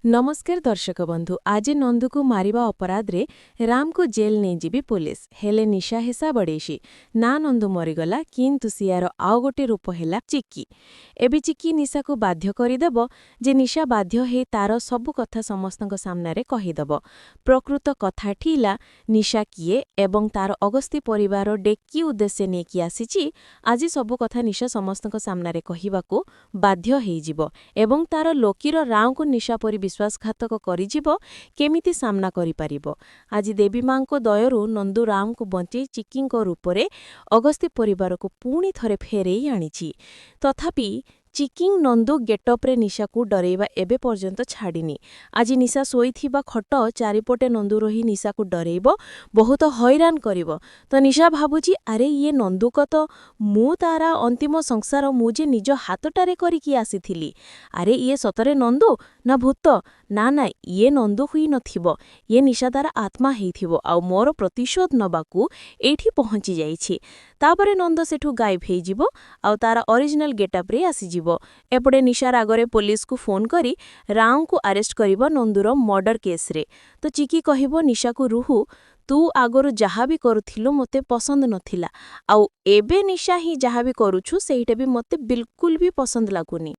ନମସ୍କାର ଦର୍ଶକ ବନ୍ଧୁ, ଆଜି ନନ୍ଦୁକୁ ମାରିବା ଅପରାଧରେ ରାମକୁ ଜେଲ୍ ନେଇଯିବି ପୋଲିସ। ହେଲେ ନିଶା ହେସା ବଢ଼େଇସି ନା, ନନ୍ଦୁ ମରିଗଲା, କିନ୍ତୁ ସିଆର ଆଉ ଗୋଟେ ରୂପ ହେଲା ଚିକି। ଏବେ ଚିକି ନିଶାକୁ ବାଧ୍ୟ କରିଦେବ ଯେ ନିଶା ବାଧ୍ୟ ହେଇ ତାର ସବୁ କଥା ସମସ୍ତଙ୍କ ସାମ୍ନାରେ କହିଦେବ। ପ୍ରକୃତ କଥା ଥିଲା ନିଶା କିଏ ଏବଂ ତାର ଅଗସ୍ତି ପରିବାର ଡେକି ଉଦ୍ଦେଶ୍ୟ ନେଇକି ଆସିଛି। ଆଜି ସବୁ କଥା ନିଶା ସମସ୍ତଙ୍କ ସାମ୍ନାରେ କହିବାକୁ ବାଧ୍ୟ ହେଇଯିବ ଏବଂ ତାର ଲୋକୀର ରାଓଙ୍କୁ ନିଶା ପରି ବିଶ୍ୱାସଘାତକ କରିଯିବ କେମିତି ସାମ୍ନା କରିପାରିବ। ଆଜି ଦେବୀ ମାଙ୍କ ଦୟରୁ ନନ୍ଦୁ ରାମକୁ ବଞ୍ଚେଇ ଚିକିଙ୍କ ରୂପରେ ଅଗସ୍ତି ପରିବାରକୁ ପୁଣି ଥରେ ଫେରେଇ ଆଣିଛି। ତଥାପି ଚିକିଂ ନନ୍ଦୁ ଗେଟଅପ୍ରେ ନିଶାକୁ ଡରେଇବା ଏବେ ପର୍ଯ୍ୟନ୍ତ ଛାଡ଼ିନି। ଆଜି ନିଶା ଶୋଇଥିବା ଖଟ ଚାରିପଟେ ନନ୍ଦୁ ରହି ନିଶାକୁ ଡରେଇବ, ବହୁତ ହଇରାଣ କରିବ। ତ ନିଶା ଭାବୁଛି, ଆରେ ଇଏ ନନ୍ଦୁକ ତ, ମୁଁ ତାର ଅନ୍ତିମ ସଂସାର ମୁଁ ଯେ ନିଜ ହାତଟାରେ କରିକି ଆସିଥିଲି। ଆରେ ଇଏ ସତରେ ନନ୍ଦୁ ନା ଭୂତ? ନା ନା, ଇଏ ନନ୍ଦୁ ହୋଇନଥିବ, ଇଏ ନିଶା ତାର ଆତ୍ମା ହେଇଥିବ ଆଉ ମୋର ପ୍ରତିଶୋଧ ନବାକୁ ଏଇଠି ପହଞ୍ଚି ଯାଇଛି। ତାପରେ ନନ୍ଦ ସେଠୁ ଗାଇବ ହେଇଯିବ ଆଉ ତାର ଅରିଜିନାଲ ଗେଟଅପ୍ରେ ଆସିଯିବ। ଏପଟେ ନିଶା ରାଗରେ ପୋଲିସକୁ ଫୋନ କରି ରାଓଙ୍କୁ ଆରେଷ୍ଟ କରିବ ନନ୍ଦୁର ମର୍ଡର କେସ୍ରେ। ତ ଚିକି କହିବ ନିଶାକୁ, ରୁହୁ, ତୁ ଆଗରୁ ଯାହା ବି କରୁଥିଲୁ ମୋତେ ପସନ୍ଦ ନଥିଲା ଆଉ ଏବେ ନିଶା ହିଁ ଯାହା ବି କରୁଛୁ ସେଇଟା ବି ମୋତେ ବିଲକୁଲ ବି ପସନ୍ଦ ଲାଗୁନି।